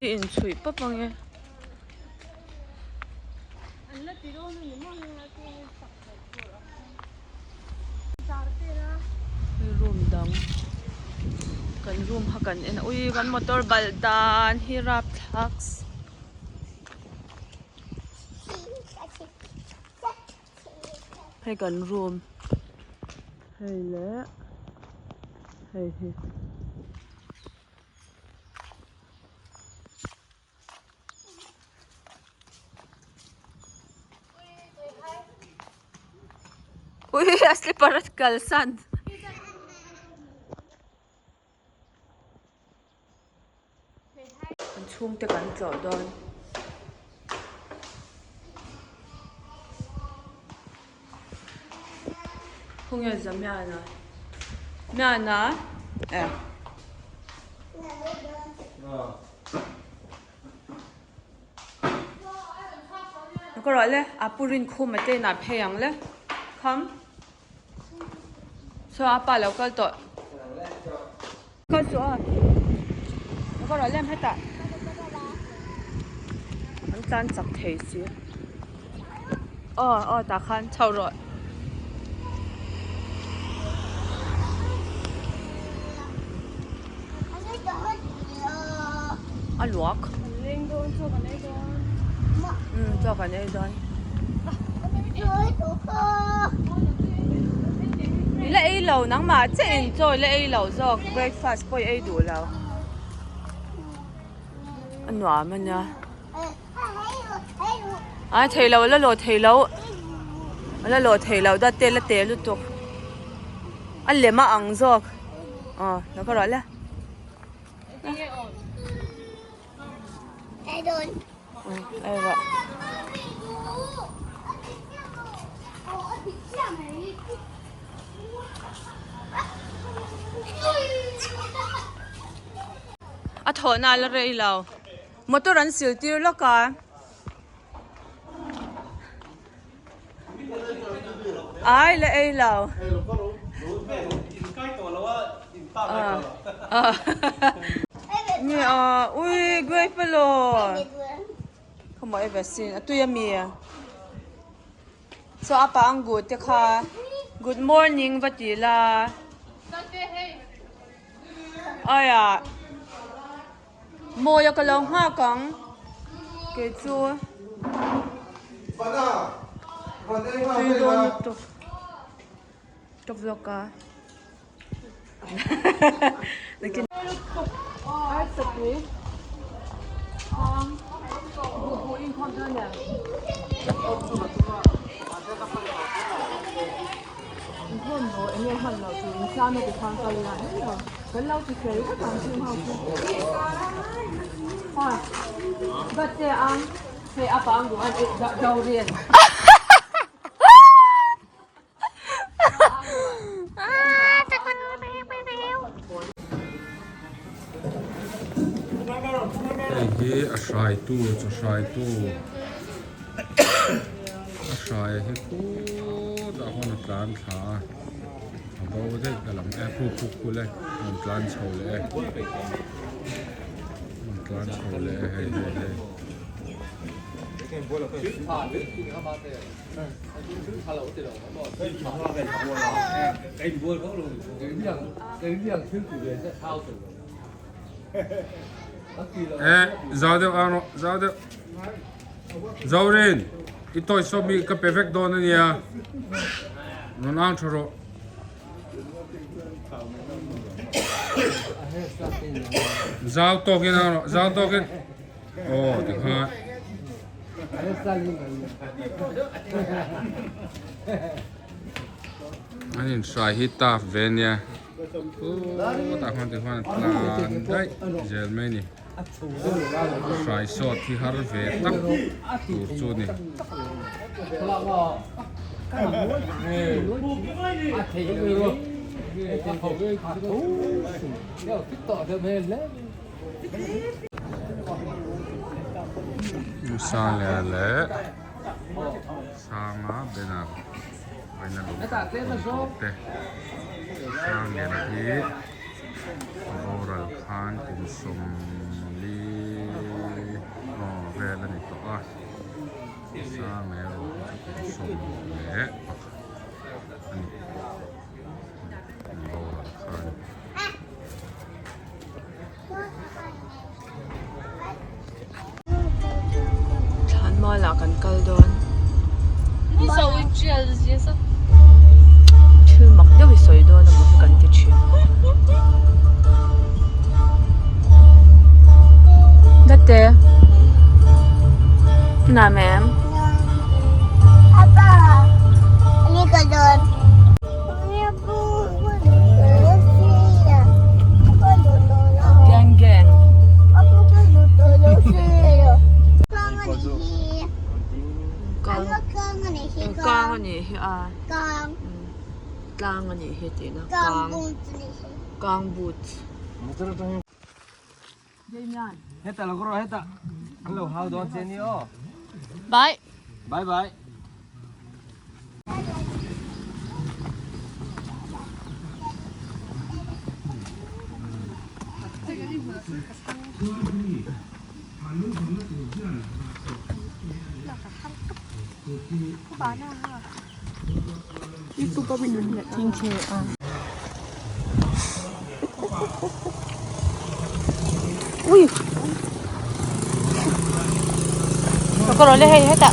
I inchhuih pawp ange. Room dang kan room kha kan en a ui kan motor balh dan hi rapthlak hei kan room hei leh hei hi. Ui a slipper a kalsan. Kan chhungte kan tlawh dawn. Khawnge Zamiana? Miana? Eh. Ka rawh le, a pu Rinkhuma te inah phei ang le. Kham. Saw a pa lo kal tawh. Kal suh a. Ka rawh lem hetah. An tlan chak thei si. Aw aw tah khan chho rawh. A luak. Umm chaw kan ei dawn. I la ei lo nangmah chiah in chaw i la ei lo zawk breakfast pawh i ei duh lo. A nuam a nia. A thei lo a la lawh thei lo a la lawh thei lo dat te la te lutuk a lem a ang zawk aw lo ka ruah le ei rawh. A thawhna a la rei lo. Motor an sil tir lawk a. Ai la ei lo. Nge a ui grape lo. Khawmaw e vaccine a tui ami. Saw a pa ang gut te kha good morning va ti la. Aia. Mawia ka lo nghak ang kei chu tui dawn lutuk ka vlog a Kan lo ti fel vek ang chung ho chu. Ha. Bat te ang hei a pang duh an do rian. Hei hi a hraitu chaw hraitu a hrai hi khutah khawn a tlan thla a. A bo daih ka lam e khu khu khu le rawn tlan chho leh e rawn tlan chho leh e hei hei hei. E zau deuh ang rawh zau deuh Zorin i toys saw mi ka pe vek dawn ania rawn ang tha rawh. Zau tawkin ang rawh zau tawkin aw tikhan. An inhrai hi tough ve ania khutah khan tikhan a tlan daih zel mai a ni. Hrai sawt hi har ve tak tur chu a ni. Sanglia leh Sanga banner vawiin a lung kan tur te Sangliana hi. Boral khan kum 40. Sanga erawh hi chu kum 11 a ni an boral kha a ni. Thlanmual ah kan kal dawn. Thil mak deuh i sawi dawn emaw hi kan ti thin. Date. Na ma'am. Gang gang. Kang anih hi a. Tlang anih hi tihna. Kang. Kang boot. Bye. Bye bye. Ui. Có rồi lên hết ạ.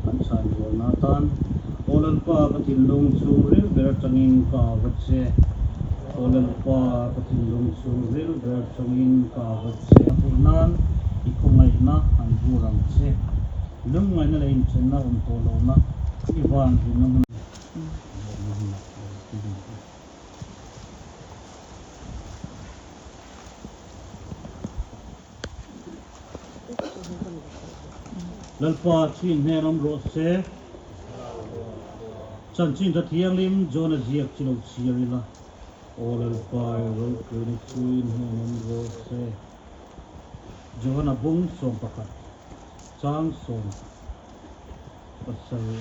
Kan chhanbualna atan Aw Lalpa ka thinlung chhungril ber atangin ka ava che Aw Lalpa ka thinlung chhungril ber atangin ka ava che A theih nan i khawngaihna an vur ang che Lungngaihna leh inthenna awm tawh lohna i van hlimna hmun Lawmna hunah lo ti dun ang. Lalpa chin hnen awm rawh se. Chanchin tha thianghlim John-a ziak chu lo chhiar ila. Aw Lalpa, i ropuina chu in hnen awm rawh se. John-a bung 11, chang 17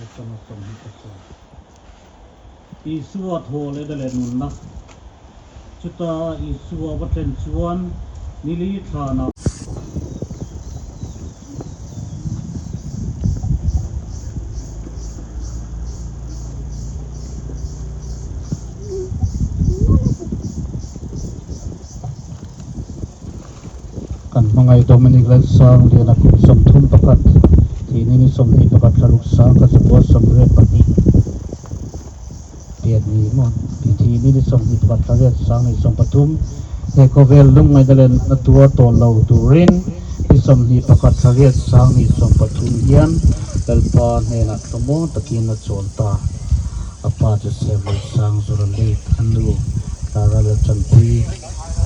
atanga 27. Isua thaw leh na leh nunna. Chuta Isua va thlen chuan nili thlanah. Kan hmangaih Dominic Lalsangliana kum 31, thihni ni 21 thlaruk sang ka zakua 82 pian ni maw thihni ni 21 thlariat sang ni 13 he khawvel lungngaihna leh natna tuar tawh lo turin ni 21 thlariat sang ni 13 hian Lalpa hnenah tlawmawng takin a chawl ta. A pa Joseph Lalsangzawra late a nu Clara Lalchanpui.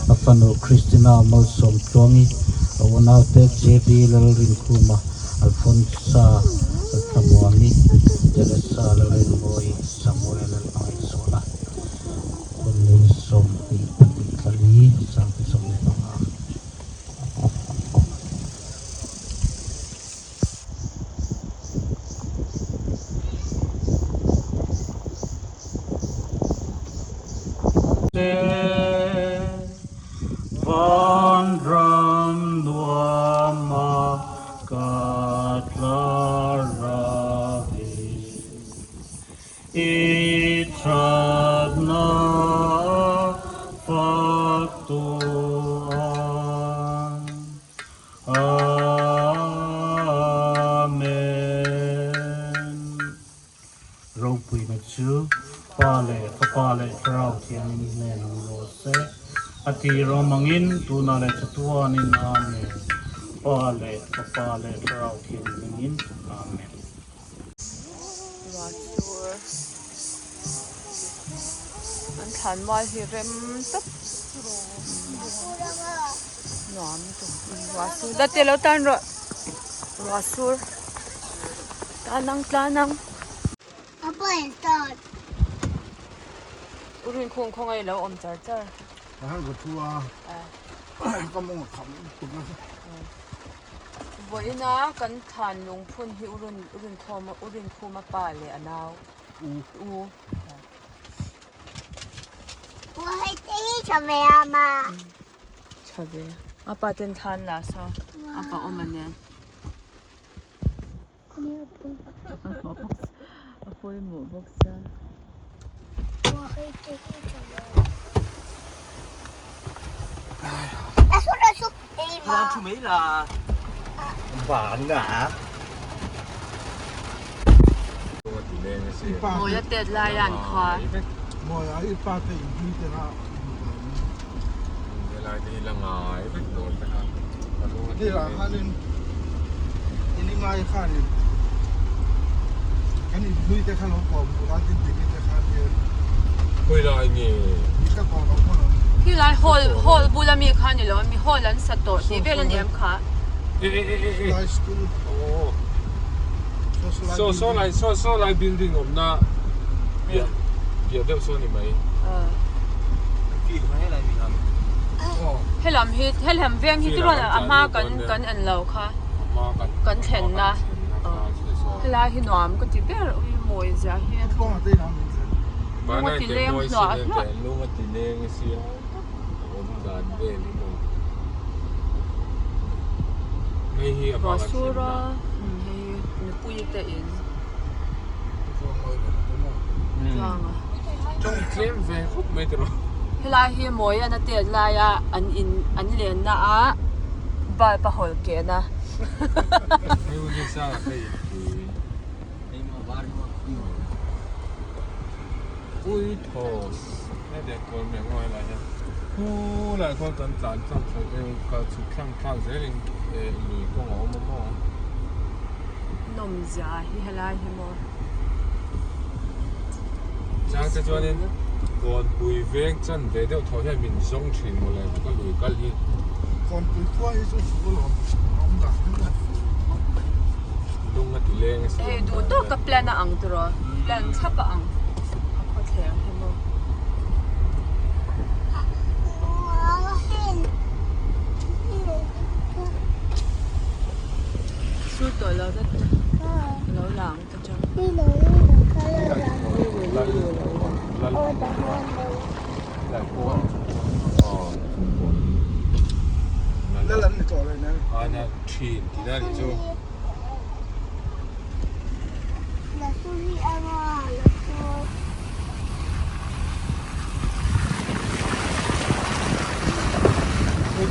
A fanu Christina Malsawmtluangi, a unaute JB Lalrinkhuma, Alphonsa Lalthlamuangi, Teresa Lalrinmawii, Samuel Lalhmangaihzuala, Kunlun 22 Thlali, Sangti 15. hnen awm rawh se. A tir awm angin tunah leh chatuanin Amen. Pa leh Fapa leh Thlarau Thianghlimin Amen. Ruah sur an thlan mual hi rem tawp nuam lutuk ruah sur date lo tan rawh ruah sur tlan ang tlan ang. U Rinkhung khawngaih lo awm char char. Vawiina kan thlan lungphun hi u Rinkhawma u Rinkhuma pa leh a nau u. Tha ve. A pa ten thlan la saw a pa awm a nen. A pawimawh bawk sia. Mawi a tet lai a an khua. Khilai hall hall bula mi kha ni lo a mi hall an sa tawh tih vel a ni em kha. Saw saw lai saw saw lai building awmna piah piah deuh saw ni mai. Helam hi helam veng hi tirawn a hma kan kan en lo kha kan thlenna helai hi nuam ka ti ber ui mawi zia hi lung a ti leng hluah hluah. Lung a ti leng a sia awm dan vel hi maw hei hi a bang a thlenna. Hei nupui te in tlanga. Tawng tlem ve khawp mai tiraw. Helai hi Mawian a tet laia an in an lenna a bulb a hawl ken a. Hei hun hi sang a phei pui. Ui thaws heti ang kawl mai ngawi lai hian khu lai khawn kan tlan tlang chho kal chhuk thlang thlak zelin lui kawng a awm a maw. Nawmzia hi helai hi maw. Chang te chuanin Kawnpui veng chan ve deuh thaw hian min zawng thin mawle ka lui kal hi. Kawnpui khua hi chu fur a awm awm dah hle a. Lung a ti leng a si. Hei duh tawk ka plan a ang tiraw plan thlap a ang a khawthleng hi maw. Sur tawh lo vek te lo lang ta chang.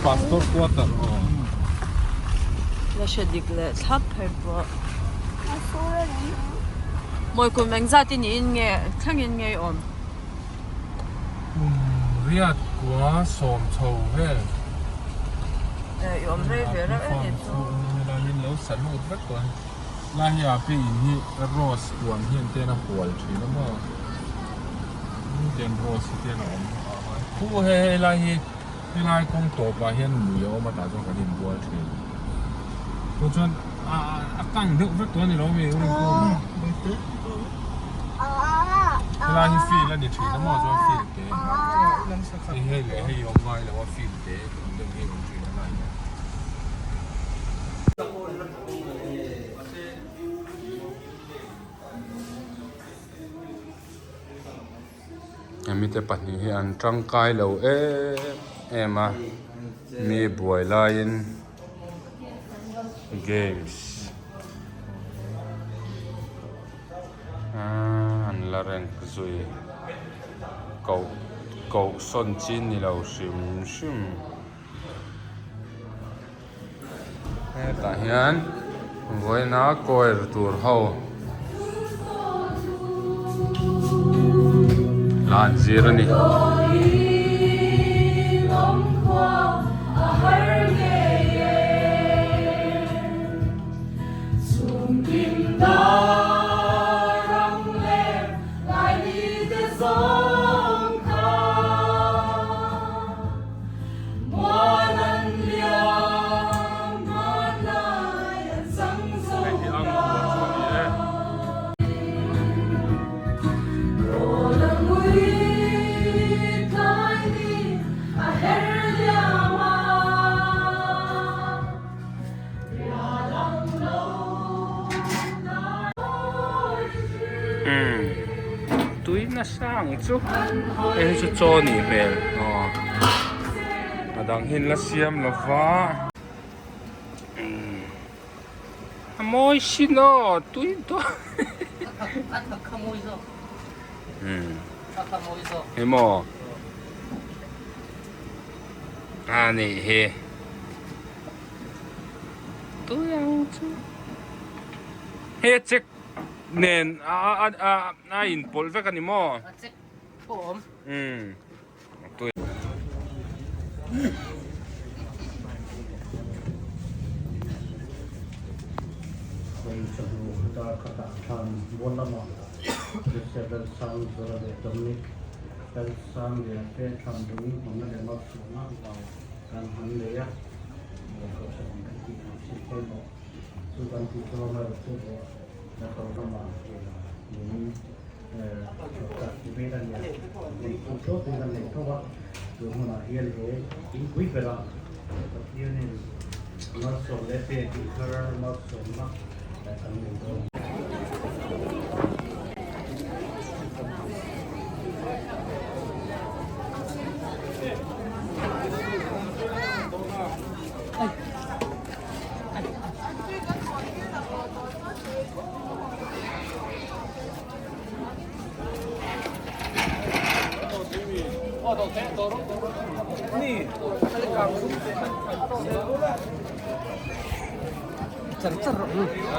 Pastor quarter aw. La hre dik leh thlap phei pawh. Mawi kum engzat i niin nge thlengin nge i awm? Kum riat kua sawm chho vel. Eh i awm rei ve reuh em ni chu. Min lo salute vek tawh a ni. Lai hi a pi in hi rose huan hian ten a hual thin a maw? Ten rose hi ten a awm khu hei hei lai hi helai kawng tawp ah hian lui a awm a tah chuan kan inbual thin chu chuan a kang deuh vek tawh a ni lo mi helai hi field a ni thin a maw chuan field te hei hei leh hei awm ngai lo a field te ang deuh hi a awm thin a lai hian. Hemite pahnih hi an tangkai lo em em a mi buai laiin games an la rank zui koh koh sawn chi ni lo hrim hrim. Hetah hian vawiina choir tur ho hla an zir a ni. nasa ang chu hei hi chu chaw nih hmel aw a dang hi an la siam lo va umm a mawi sin aw tui dawn umm hei maw a nih hi tui ang chu hei a check nen a a a a inpawlh vek a ni maw a check pawh a awm umm tui Hei chawhnu dar khatah thlan mual lamah Joseph Lalsangzawra leh Dominic Lalsanglian te thlan lung hmanna leh malsawmna vang kan han nei a, kohhran kan tih ang chi pawimawh chu kan tih tlawm erawh chu erawh motor lamah min chhawpchah ti vel a nia, hun phu tawkin kan nei tho a, tun hunah hian he inpui berah Pathianin malsawm leh pek inthar malsawmna kan nei dawn.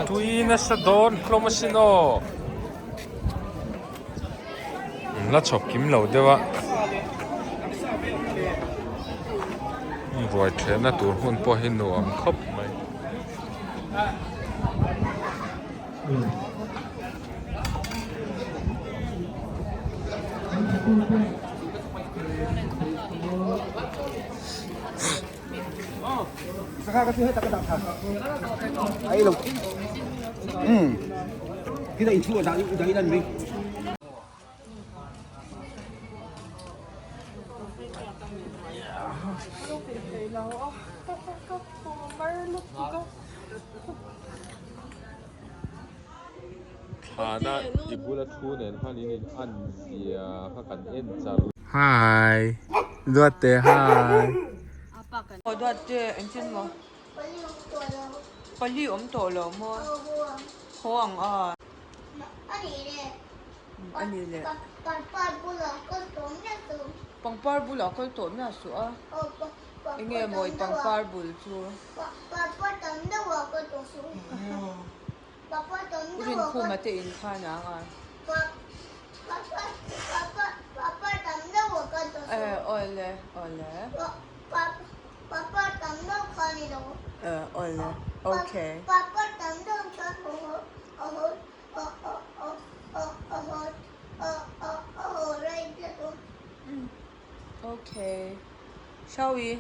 Tui nasa dawn hlawm asin aw la chhawp kim lo deuh a ruai thehna tur hmun pawh hi nuam khawp mai. Thlana i bula thu nen khan in in an zia kha kan en char. Hi Duatte hi. Aw Duatte engtin maw? Pali awm tawh lo maw? Haw ang a. A ni le. Pangpar bulah kal tawh miah suh a. Enge maw i pangpar bul chu? Rinkhuma te in khan ang a. Eh awle awle. Eh awle okay. Okay. Shall we?